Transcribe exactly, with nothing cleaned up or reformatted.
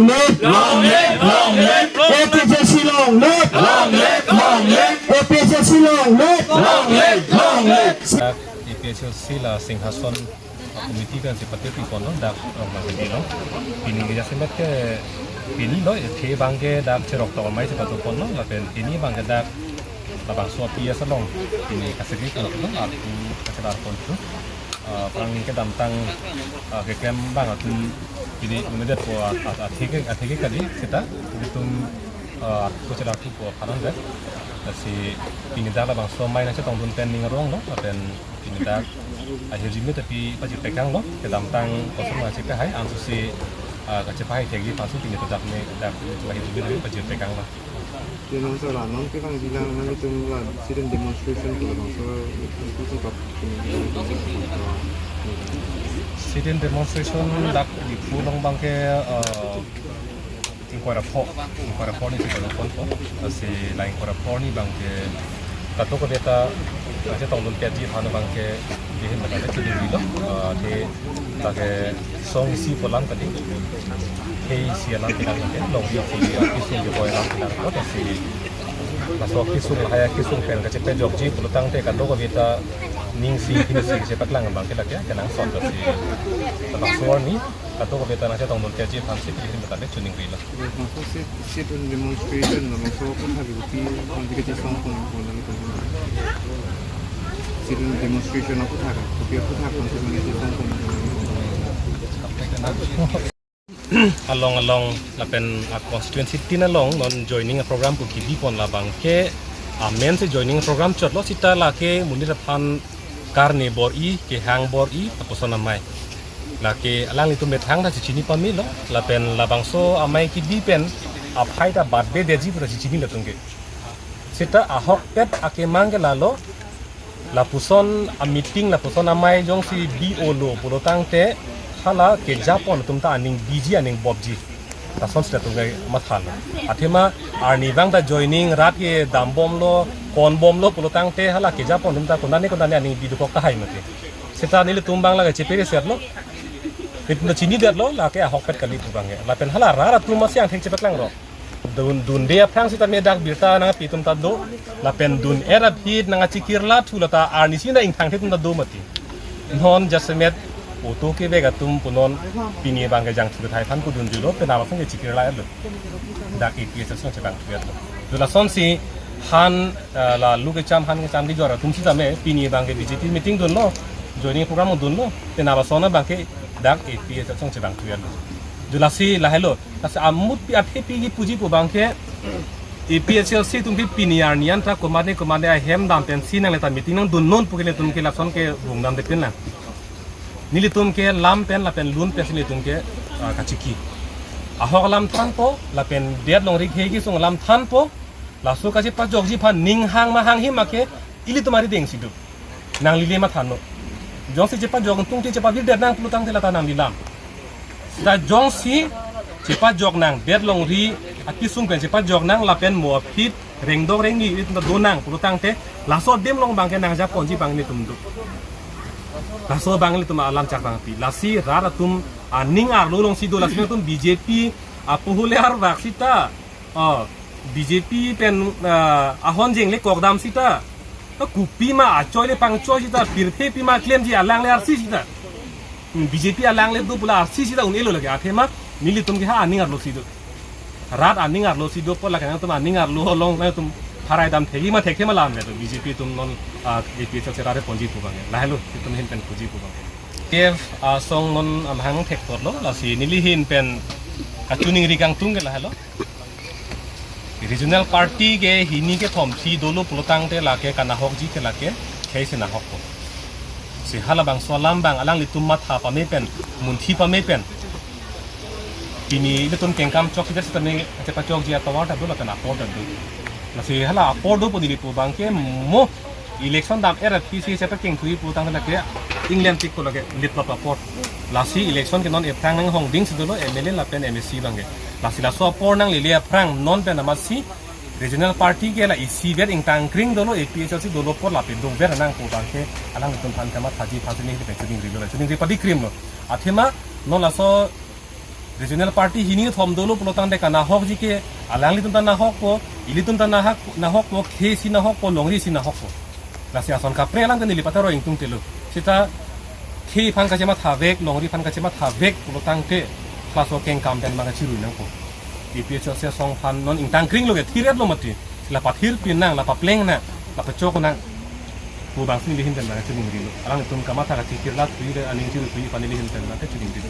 Live! Long live! Long live! A P H L C long live! Long live! Long live! A P H L C long live! Long live! Long live! Dak A P H L C la Singhason committee pensi patepi ponlo dak Rongmang Hedi along. Pini ke jasemet ke pini lo, athe abang ke dak cherok tong amei si patu ponlo, lapen pini abang ke dak labangso a-P S along pini kasegri ponlo, arpu kachelar ponlo. Ah, aphrang kedamtang, ah, keklem abang atum pini immediate po a, a, atheke, atheke kali seta, itum, ah, arpu kachelar thupo aphan anvet. Lasi pini dak labangso amei nangchetongdun pen ning aronglo, lapen pini dak ahirjume tapi pajirtekanglo, kedamtang koson ma chepahai, ansusi, ah, kachepahai thekji aphansi pini to dak ne, dak ahirjume tapi pajirtekanglo. Pini non sir, non ke bang bilang nanglitum la sit-in demonstration ke bang so, itu sih kok. Sit-in demonstration dak Diphu along abang ke, eh, ingkoi ra pho, ingkoi ra pho arni si pon ponpo. Lasi la ingkoi ra pho arni abang ke kadokave ta nangchetongdun petji aphan abang ke, dihin abang ke cheduri lo. Ah, the, lake song isi pu alam kali, the isi alam pinang ke, longri isi, ah, kisung ke koi alam pinangpo, lasi laso kisung lahai akisung pen kachepajokji pulotangte kadokave ta ning isi, thini isi kachepaklang abang ke lake kenangsot, lasi labangso arni kadokave ta nangchetongdun petji aphansi pini dak le choningrilo. Bangso sit, sit-in demonstration, bangso aphuthak kopi, kopi kachesong pon, pon, pon. Sit-in demonstration aphuthak, kopi aphuthak, kopi kachesong pon, pon. Along along lapen a constituency tin along non joining a program pu kebi pon labang ke, amen si joining program chotlo seta lake monit aphan karne bor-i, kehang bor-i, lapuson amei. Lake alanglitum methang ta chechini pamelo, lapen labangso amei kebi pen aphai ta birthday detji pu ta chechini latum ke. Seta ahokpet akemang ke lalo, lapuson a meeting, lapuson amei jongsi bi-olo pulotangte, hala kejapon atum ta aning biji, aning bobji. Lasonsi latum ke mathalo. Athema arnivang ta joining, rat kedambomlo, konbomlo pulotangte hala kejapon atum ta konane konane aning bi dokok tahai mati. Seta nelitum abang lake cheperesetlo. Nelitum ta chinidetlo, lake ahokpet kali pu abang ke. Lapen hala rat atum masi angthek chepaklanglo. Dun, dunde aphrang seta me dak birta nangpi atum ta do. Lapen dun-et aphi nangchikirla thu lata arnisi na ingthangthe atum ta do mati. Non jasemet auto kevek atum punon pini abang ke jangthu kethai aphan kudunjulo, penap aphan ke chikirla-etlo. Dak A P H L C along chevangthu-etlo. Lasonsi han, eh, la lu kecham han kecham kejor atum sitame pini abang ke B J P meeting dunlo, joining program dunlo, penap ason abang ke dak A P H L C along chevangthu-etlo. Lasi lahailo, lasi amut pi aphi pi kipuji pu abang ke, A P H L C atum ke pini arni an ta komatne komatne ahem dam pensi nangle ta meeting nangdunnon pu ke nelitum ke lason ke rung damde pinlang. Nelitum ke lam pen lapen lun pensi nelitum ke, ah, kachiki. Ahok alam thanpo, lapen det longri khei kesung alam thanpo, laso kachepajokji aphan ning hang ma hanghe ma ke, ilitum arideng si do. Nanglile mathanlo. Jongsi chepajok tungte chepavirdet nang pulotangte lata nanglilam. Seta jongsi chepajok nang, det longri akisung pen chepajok nang lapen mo aphi rengdok rengni itum ta do nang pulotangte, laso adim along abang ke nangjaponji abang nelitum do. Laso abang nelitum alam chak abang pi. Lasi rat atum aning arlo alongsi do, lasi atum B J P apohole arvak seta, oh, B J P pen, ah, ahon jengle kokdam seta, ah, kopi ma achoi le pangchoi seta, pirthe pima klemji, alangle arsi seta. Hmm, B J P alangle do pula arsi seta un-elo lake, athema nelitum ke ha aning arlo si do. Rat aning arlo si do apot lake nangtum aning arlo along nangtum pharai dam thekji ma thekthe ma lam do, B J P atum non, ah, A P H L C rat areponji pu abang ke. Lahelo, itum ahin pen puji pu abang ke. K F, ah, asong non amahang thekthotlo, lasi neli ahin pen kachiningri kangtung ke lahelo. Regional party ke hini kethom si dolo pulotangte lake kanahokji ke lake khei si nahokpo. Si halabangso alam abang alanglitum matha pame pen, munthi pame pen, pini ilitum kengkam chokche sitame chepachokji atovar ta do lapen apor ta do. Lasi hala apor do pu neli pu abang ke mo election dam-et aphi si chepakengthuji pulotangte lake inglem tik pu lake liplop apor. Lasi election ke non ephrang nanghongding si dolo M L A lapen M A C abang ke. Lasi laso apor nanglele aphrang non pen amatsi regional party ke la isivet ingtangkring dolo, A P H L C dolo apor lapen dongver nang pu abang ke alangtum aphan kamathaji aphan si neli pen chiningrilo, chiningri padi krimlo. Athema non laso Regional party hini thom dolo pulotangte kanahokji ke alanglitum ta nahokpo, ilitum ta nahok, nahokpo, khei si nahokpo, longri si nahokpo. Lasi ason kaprek alam ke neli pataro ingtungtelo. Seta khei aphan kachemathavek, longri aphan kachemathavek pulotangte laso kengkam pen bang kachirui nangpo. APHLC asong aphan non ingtang kringlo ke, thiret lo mati. La pathir pin nang, la papleng nang, la pachok nang pu bangsi neli ahin pen bang kachiningrilo. Alanglitum kamatha kachikirla thuile, aning chirui thuile aphan neli ahin pen bang kachiningrilo.